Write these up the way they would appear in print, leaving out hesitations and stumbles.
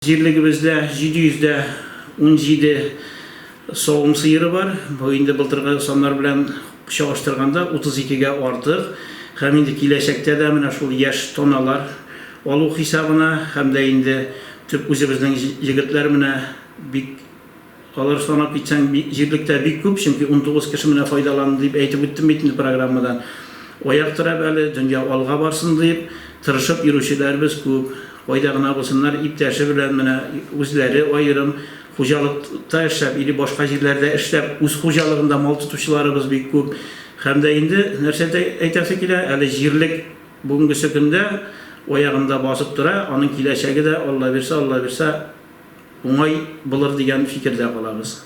Җирлегебездә 717 савым сыеры бар. Бу инде былтыргы саннар белән чагыштырганда 32 гә артык. Һәм инде киләчәктә дә менә шул яшь таналар алу хисабына һәм дә инде төп үзебезнең егетләр менә бик Алар санап китсәң, җирлектә бик күп, чөнки 19 кеше менә файдаланды дип әйтеп үттем бит инде программадан. Аяк терәп әле, дөнья алга барсын дип, тырышып йөрүчеләребез күп. Кайда гына булсыннар, иптәше белән менә үзләре аерым хуҗалыкта эшләп или башка җирләрдә эшләп, үз хуҗалыгында мал тотучыларыбыз бик күп. Һәм дә инде нәрсә әйтәсе килә, әле җирлек бүгенгесе көндә аягында басып тора, аның киләчәге дә, Алла бирсә, Алла бирсә, уңай булыр дигән фикердә калабыз.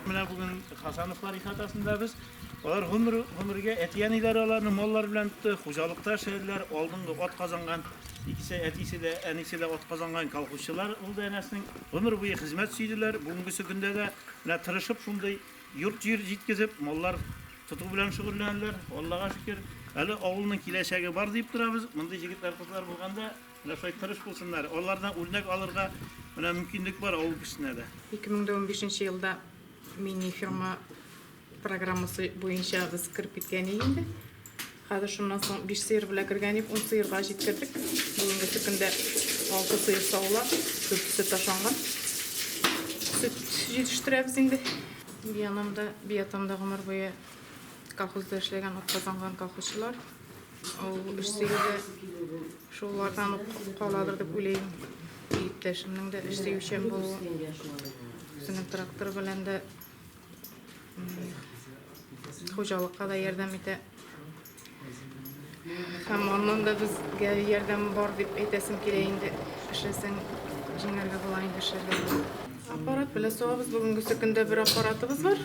Менә бүген Хасановлар ихатасында без. Алар гомер гомергә әти-әниләре аларны маллар белән тотты, хуҗалыкта эшләделәр, алдынгы ат казанган, икесе әтисе дә, әнисе дә ат казанган колхозчылар булды Әнәснең. Гомер буе хезмәт сөйделәр, бүгенгесе көндә дә менә тырышып шундый йорт-җир җиткезеп, маллар тоту белән шөгыльләнәләр. Аллага шөкер, әле авылның киләчәге бар дип торабыз. Мондый җегетләр-кызлар булганда, Менә шулай тырыш булсыннар. Алардан үрнәк алырга менә мөмкинлек бар авыл кешесенә дә. 2015 нче елда мини-ферма программасы буенча без кереп киткән идек инде. Хәзер шуннан соң 5 сыер белән кергән идек, 10 сыерга җиткердек. Бүгенге көндә 6 сыер савыла, дүртесе ташланган. Сөт җитештерәбез инде. Бианам да, биатам да гомер буе колхозда эшләгән, атказанган колхозчылар. Ул эш сөю дә шулардан ук каладыр дип уйлыйм. Иптәшемнең дә эш сөючән булуы. Үзенең тракторы белән дә хуҗалыкка да ярдәм итә. Һәм аннан да безгә ярдәм бар дип әйтәсем килә инде. Эшләсәң, җиңәргә була инде, эшләргә була. Аппарат белән сугабыз. Бүгенгесе көндә бер аппаратыбыз бар.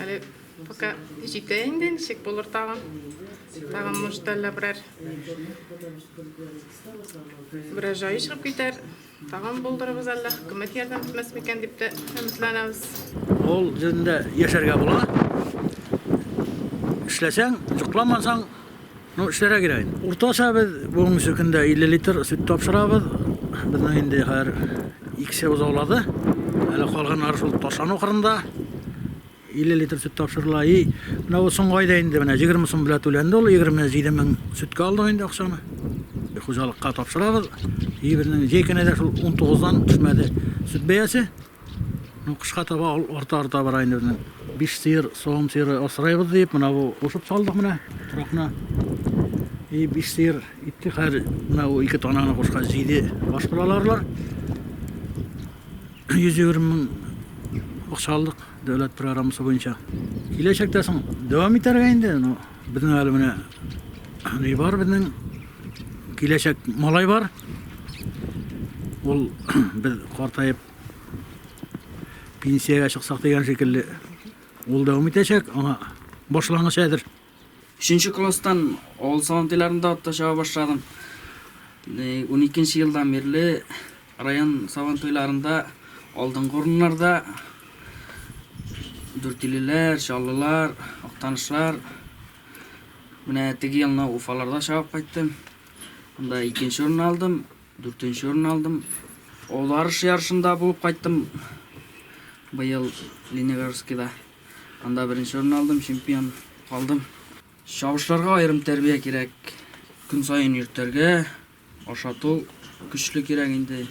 Әле Пока җитә инде, ничек булыр тагын. Тагын, может, әллә берәр берәр җае чыгып китәр. Тагын булдырырбыз әллә, хөкүмәт ярдәм итмәс микән дип тә өметләнәбез. Авыл җирендә яшәргә була. Эшләсәң, йокламасаң, ну, эшләргә кирәк инде. Уртача без бүгенге көндә 50 литр сөт тапшырабыз. Безнең инде хәзер икесе бозаулады. Әле калганнары шул ташлану кырында. 50 литр сөт тапшырыла. И менә бу соңгы айда инде менә 20 сум белән түләнде ул, 27 мең сөткә алдык инде акчаны. Хуҗалыкка тапшырабыз. И безнең җәй көне дә шул 19-дан төшмәде сөт бәясе. Ну, кышка таба ул арта-арта бара инде безнең. 5 сыер, савым сыеры асрайбыз дип, менә бу кушып салдык менә торакны. И 5 сыер итте, хәзер менә бу ике тананы кушкач 7 баш булалар алар. 120 мең акча алдык дәүләт программасы буенча. Киләчәктә соң дәвам итәргә инде. Ну, безнең әле менә ни бар безнең киләчәк малай бар. Ул без картаеп пенсиягә чыксак дигән шикелле ул дәвам итәчәк, аңа башлангыч әзер. Өченче класстан авыл сабантуйларында атта чаба башладым. Уникенче елдан бирле район сабантуйларында алдынгы урыннарда Дүртилеләр, Чаллылар, Актанышлар. Менә теге елны Уфаларда чабып кайттым. Анда икенче урын алдым, дүртенче урын алдым. Оларыш ярышында булып кайттым. Быел Лениногорскида. Анда беренче урын алдым, чемпион калдым. Чабышларга аерым тәрбия кирәк. Көн саен йөртергә, ашату көчле кирәк инде.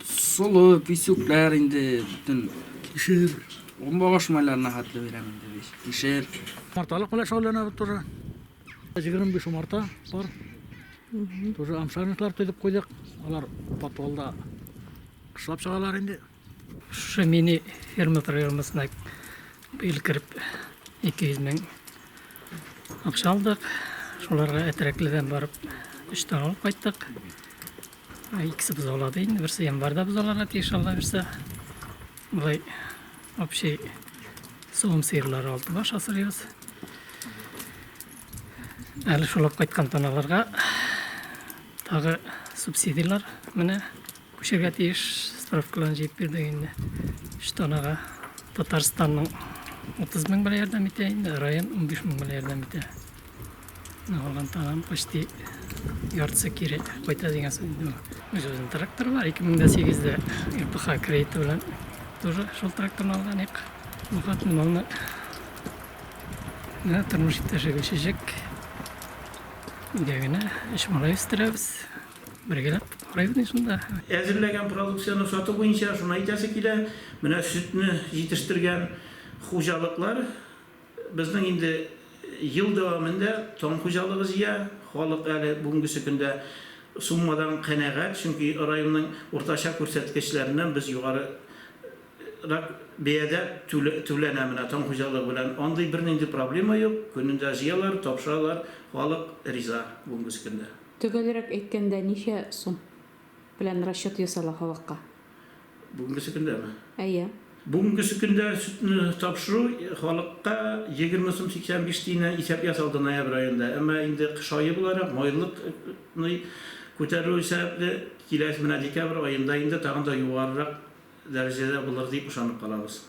Солы, писүкләр инде, бөтен кишер, гомбагаш майларына хәтле бирәм инде, кишер. Умарталык белән шөгыльләнәбез тоже. 25 умарта бар. Тоже амшарниклар төзеп куйдык. Алар подвалда кышлап чыгалар инде. Шушы мини ферма программасына быел кереп 200 мең акча алдык. Шуларга Әтрәкледән барып өч тана алып кайттык. Икесе бозаулады инде, берсе январьда бозауларга тиеш, Алла бирсә. Болай общий савым сыерлары алты баш асрыйбыз. Әле шул алып кайткан таналарга тагы субсидияләр менә Күчәргә тиеш, справкаларын җыеп бирдек инде. Өч танага Татарстанның 30 мең белән ярдәм итә инде, район 15 мең белән ярдәм итә. Менә калган танам почти Яртысы кире кайта дигән сүз инде ул. Үзебезнең трактор бар. 2008 дә РПХ кредиты белән тоже шул тракторны алган идек. Бу хатын малны менә тормыш иптәше Гөлчәчәк. Өйдә генә өч малай үстерәбез. Бергәләп карыйбыз инде шунда. Әзерләгән продукцияне сату буенча шуны әйтәсе килә, менә сөтне җитештергән хуҗалыклар безнең инде ел дәвамында Таң хуҗалыгы җыя, халык әле бүгенгесе көндә суммадан канәгать, чөнки районның уртача күрсәткечләреннән без югары рак бәядә түләнә менә Таң хуҗалыгы белән. Андый бернинди проблема юк, көнендә җыялар, тапшыралар, халык риза бүгенгесе көндә. Төгәлрәк әйткәндә, ничә сум белән расчет ясала халыкка? Бүгенгесе көндәме? Әйе. Бүгенгесе көндә сөтне тапшыру халыкка 20 сум 85 тиеннән исәп ясалды ноябрь аенда. Әмма инде кыш ае буларак, майлык күтәрелү сәбәпле, киләсе менә декабрь аенда инде тагын да югарырак дәрәҗәдә булыр дип ышанып калабыз.